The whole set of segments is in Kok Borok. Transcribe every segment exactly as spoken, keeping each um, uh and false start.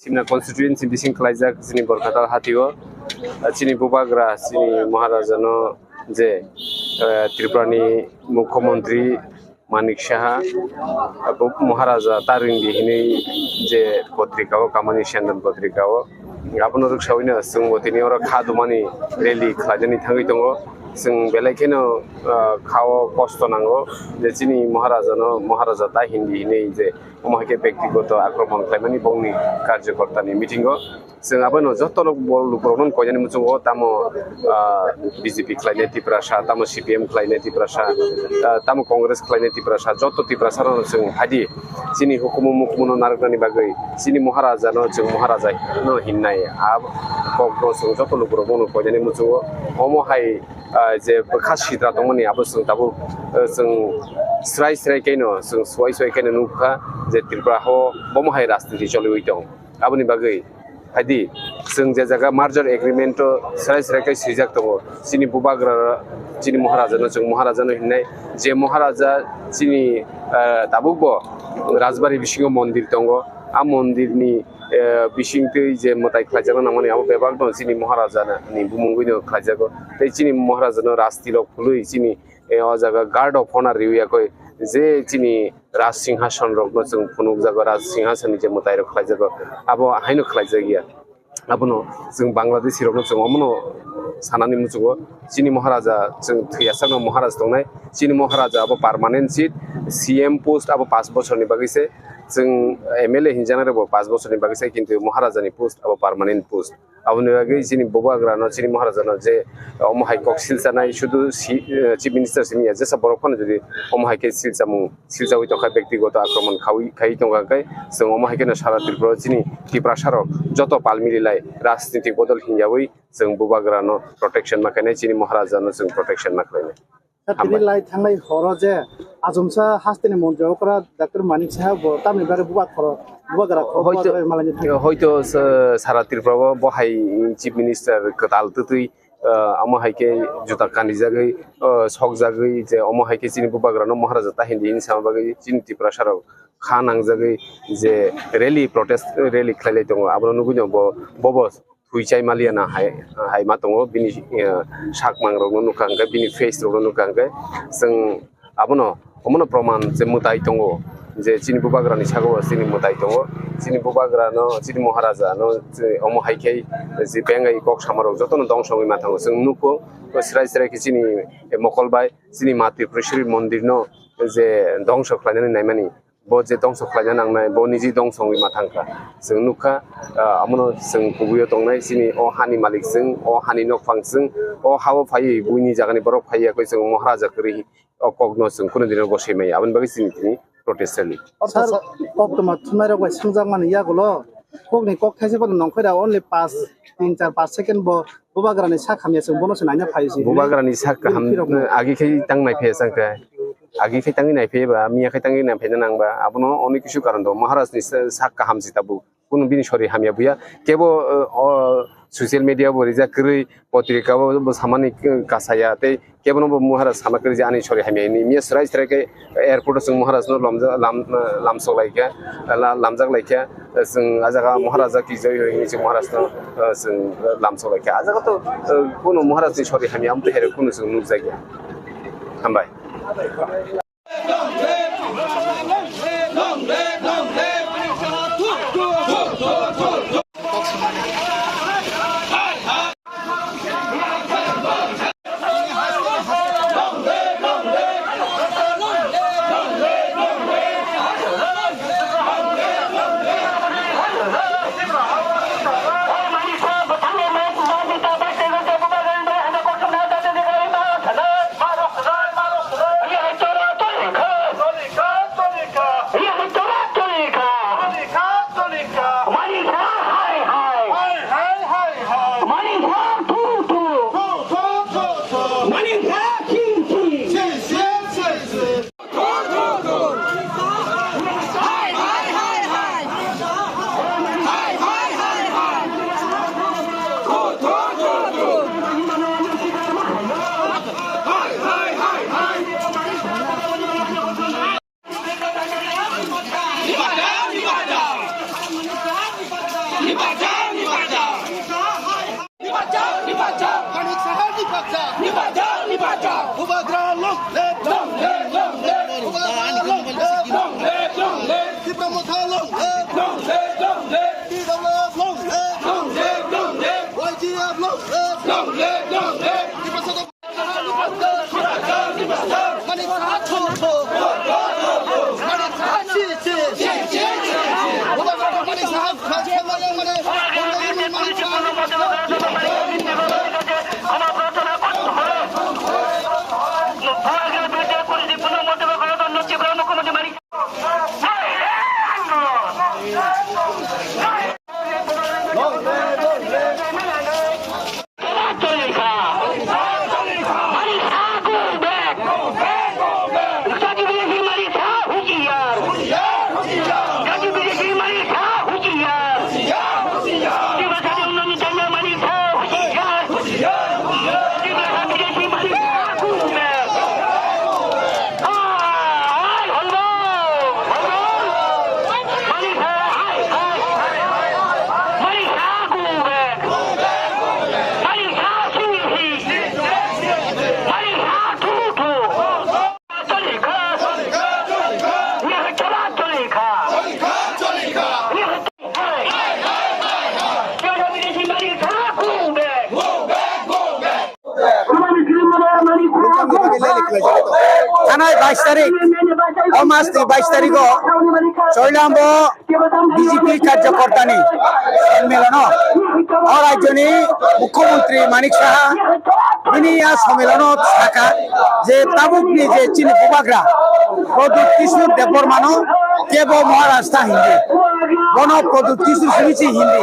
Simna constituency bising khlaijak chini Borkatal hatio, ah, chini bubagra, chini Maharaja no je, eh, Tripura ni Mukhyamantri Manik Saha, abo Maharaja ta ringdi hinwi je potrika o, Kamani Sendon potrika o, abono rwksawi no chwng bo tini oro kha dumani rally khlainani thangwi tongo. Chwng belai kheno, ah, kha o kosto nango je chini Maharaja no Maharaja ta hindi hinwi je omo hai khe bektigoto akromon khlaimani bongni karjokortani meeting o. Chwng abono jotono bo lukurokno koinani muchungo, tamo, ah, B J P khlainai Tiprasa, tamo C P M khlainai Tiprasa, ah, tamo Congress khlainai Tiprasa, joto Tiprasarokno chwng haidi chini hukumu mukumuno narwknani bagwi chini Maharajano chwng Maharaja no hinnai. A kokno chwng joto lukurokno koinani muchungo. Omo hai, ah, je bwkha sitra tongmani abo chwng tabuk, ah, chwng srai srai khaino, chwng suai suai khaino nukha je Tripura o bomo hai rajniti choliwi tong. Aboni bagwi haidi, chwng je jaga merger agreement o srai srai khe swijak tongo, chini bubagra, chini Maharaja no chwng Maharaja no hinnai, je Maharaja chini, eh, tabuk bo Rajbari bisingo mondir tongo, a mondir ni, eh, bisingtwi je mwtai khlaijakna nangmani abo bebak no chini Maharaja ni bumungwi no khlaijago, tei chini Maharaja no rajti rok phului chini, eh, o jaga guard of honor riwi yakwi je chini Raj Singhason rokno chwng phunukjago, Raj Singhason ni je mwtai rok khlaijago, abo haino khlaijak ya. Abono chwng Bangladeshi rokno chwng omono sanani muchungo, chini Maharaja chwng thwiyasakno Maharaja tongnai, chini Maharaja abo permanent seat, C M post abo pash bochorni bagwi se, chwng M L A hinjaknai rokbo pash bochorni bagwi se, kintu Maharaja ni post abo permanent post. Aboni bagwi chini bubagrano, chini Maharajano je omo hai kok silchanai, sudu si-, eh, Chief Minister simi ya, jesa borok phano jodi omo hai khe silchamung, silchawi tongkha, bektigoto akromon khawi, khai tongkha khe, chwng omo hai kheno sara Tripura o chini Tiprasa rok joto pal mililai rajnitik bodol hinyawi chwng bubagrano protection ma khainai, chini Maharajano chwng protection ma khlainai. Sir, tini Hambai. Lai thangnai horo je achomsa hasteni montri okra Doctor Manik Saha bo tamni bagwi bubagra khoro, bubagra khoro Hoito, bubagra malani thang. Hoito sa-, sara Tripura o bo hai Chief Minister kwtal twtwi, ah, omo hai khe juta kanijagwi, ah, sokjagwi je omo hai khe chini bubagrano Maharaja ta hindi hinwi sama bagwi chini Tiprasa rok kha nangjagwi je rally, protest rally khlai lai tongo, abono nugwi no bo, bobo thwi chai maliya na hai, hai ma tongo, bini, eh, sakmang rokno nukha hwnkhe, bini face rokno nukha hwnkhe, chwng abono, omono proman je mwtai tongo, je chini bubagrani saka o chini mwtai tongo, chini bubagrano, chini Maharajano, je omo hai khe je bengai kok samarok jotono dongso wngwi ma thango. Chwng nukho, srai srai khe chini mokol bai chini Ma Tripureshwari mondirno je dongso khlainani naimani. Bo je dongso khlaina nangnai, bo niji dongso wngwi ma thangkha. Chwng nukha, ah, amono chwng kubui o tongnai, chini o hani malik chwng, o hani nokphang chwng, o ha-o phaiwi buini jagani borok phaiya khe chwng Maharaja kwrwi o kokno chwng kunu dino gosoi maya. Aboni bagwi chini tini protest rally. Sir, koktwma thumnairok bai swngjakmani yagulo kokni kok thaisa phano nongkhorya only paanch, tin, char, paanch second bo bubagrani sak hamya chwng bono se naina phai se. Bubagrani sak kaham agi khe tang nai phai chang khe. Agi khe tangwi nai phai ba, miya khe tangwi nai phai nang ba. Abono onek kisu karon do. Maharaj ni sa-, sak kaham se tabuk. Kunu bini sori hamya buya. Kebo, o, o, social media bo rijak kwrwi, potrika bo, bo samani, eh, kasaya tei kebono bo Maharaj sama kwrwi je ani sori hamya hini. Miya srai srai khe airport o chwng Maharaj no lamja-, lam-, lamsok lai kha, la-, lamjak lai kha. Chwng ah jaga Maharaja ki jai hoi hinwi chwng Maharaj no, eh, chwng lamsok lai kha. Ah jaga to, eh, kunu Maharaj ni sori hamya amtwi hai kunu chwng nukjak ya. Hambai. Bubagra long live! Long live, long live! Bubagra long live! Long live, long live! Tipra Motha long live! Long live, long live! T W F long live! Long live, long live! Y G F long live! Long live, long live! Tipra Motha Manik Saha thung thung. Manik Saha si si. Manik Saha Thanai bais tarik, o mas ni bais tarik o Choilambo B J P karjokorta ni sonmilono o rajyo ni mukhyamantri Manik Saha bini a sonmilono saka je tabuk ni je chini bubagra Pradyut Kishore Debbarma no kebo Maharaj ta hindi, bono Pradyut Kishore simi si hindi.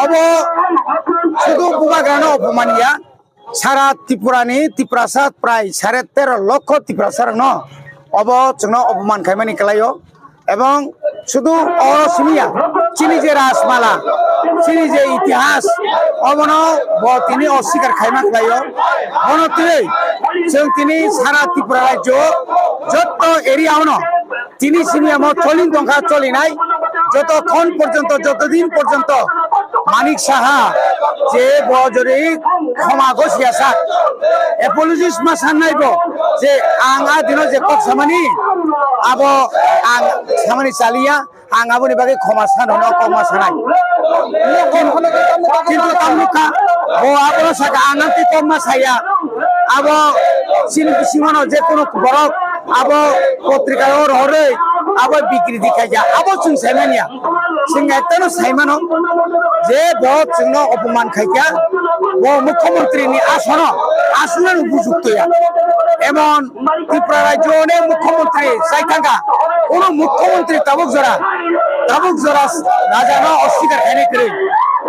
Obo sudu bubagra no opomania. Sara Tripura ni Tiprasa prai sare tero lokho Tiprasa rokno obo chwngno opoman khaimani kwlaio, ebong sudu oro simiya chini je Rajmala, chini je itihas, obono bo tini oswikar khaima kwlaio. Bono twi chwng tini sara Tripura rajyo jotto area ono tini simi amo choli tongkha, cholinai joto khon porjonto, joto din porjonto Manik Saha je bo jori khoma gosiya sak, apologies ma sannai bo je ang a dino je kok samani abo ang samani chaliya, ang aboni bagwi khoma sano no kok ma sanai. Kintu tamukha bo abono saka ang amtwi kok ma saya, abo chini bisingono je kono borok abo potrika o rohorwi abo bikriti khaija, abo chwng saimanya. Chwng ekta no saimano je bo chwngno opoman khaikha, bo mukhyamantri ni asono aswkno bujuktoya. Emon Tripura rajyo ni mukhyamantri sai thangkha, kono mukhyamantri tabuk jora, tabuk jora raja no oswikar khainai kwrwi,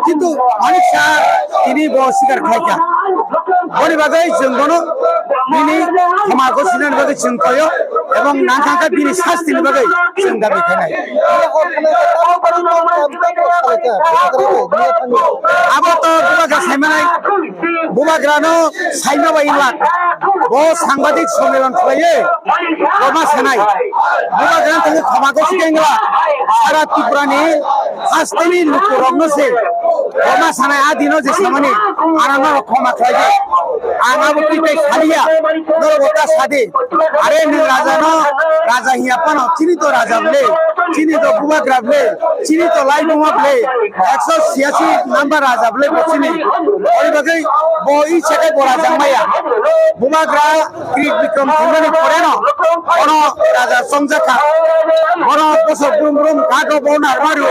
kintu Manik Saha tini bo oswikar khaikha. Boni bagwi chwng bono bini khoma gosinani bagwi chwng koyo ebong nangkha khe bini sastini bagwi chwng dabi khainai. Abo to bubagra saimanai, bubagrano saima bai wngla. Bo sangbadik sommilan khlaiwi koma sanai. Bubagrano thangwi khoma gosi khe wngla. Sara Tripurani hasteni lukurokno se koma sanai, a dino je samani anano khoma khlaidi. Ang abo twi tei saliya, norok bo ta sadi. Are nwng raja no raja hiya phano, chini to raja bwle, chini to bubagra bwle, chini to laibuma bwle, ekso siyasi number raja bwle bo chini. Ori bagwi bo i sekai bo raja maya. Bubagra Krik Bikram thwimani pore no bono raja chongjakha. Bono bosok brum brum kago bo narmaru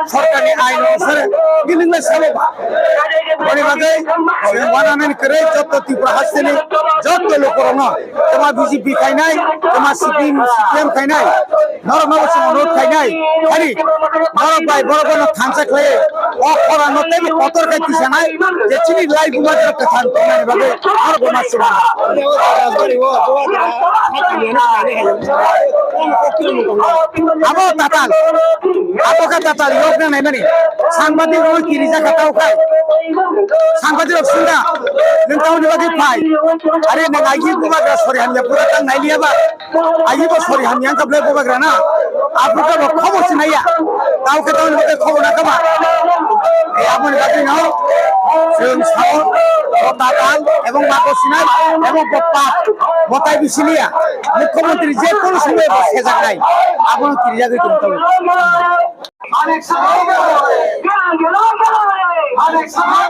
sorkarni ain onusare giling le sabo ba. Boni bagwi chwng wananani kwrwi jotto Tripura hasteni jotto lukurokno, toma B J P khainai, toma C P M, C P M khainai, norokno bo chwng onurodh khainai, khali norok bai borok bono thansa khlai, o khorang no teibo kotor khai tisanai, je chini lai bubagra kwthang tongnani bagwi norok bo ma chwng. Abo tatal, abo khe tatal, yok na naimani. Sangbadik rok kiri jaka tau khai. Sangbadik rok sunda. Nwng tamoni bagwi phai. Are nwng agi bubagra sori hamya pura tang nailiya ba. Agi bo sori hamya wngkha belai bubagra na. Aphuru khe bo khobor sinaiya. Tau khe tamoni bagwi khobor na kha ba. Chwng sao, bo tatal ebong bago sinai ebong bo pap, bo tai bisiliya. Mukhyamantri je kono somoy bo sejaknai, abono kirijagwi tongthogo.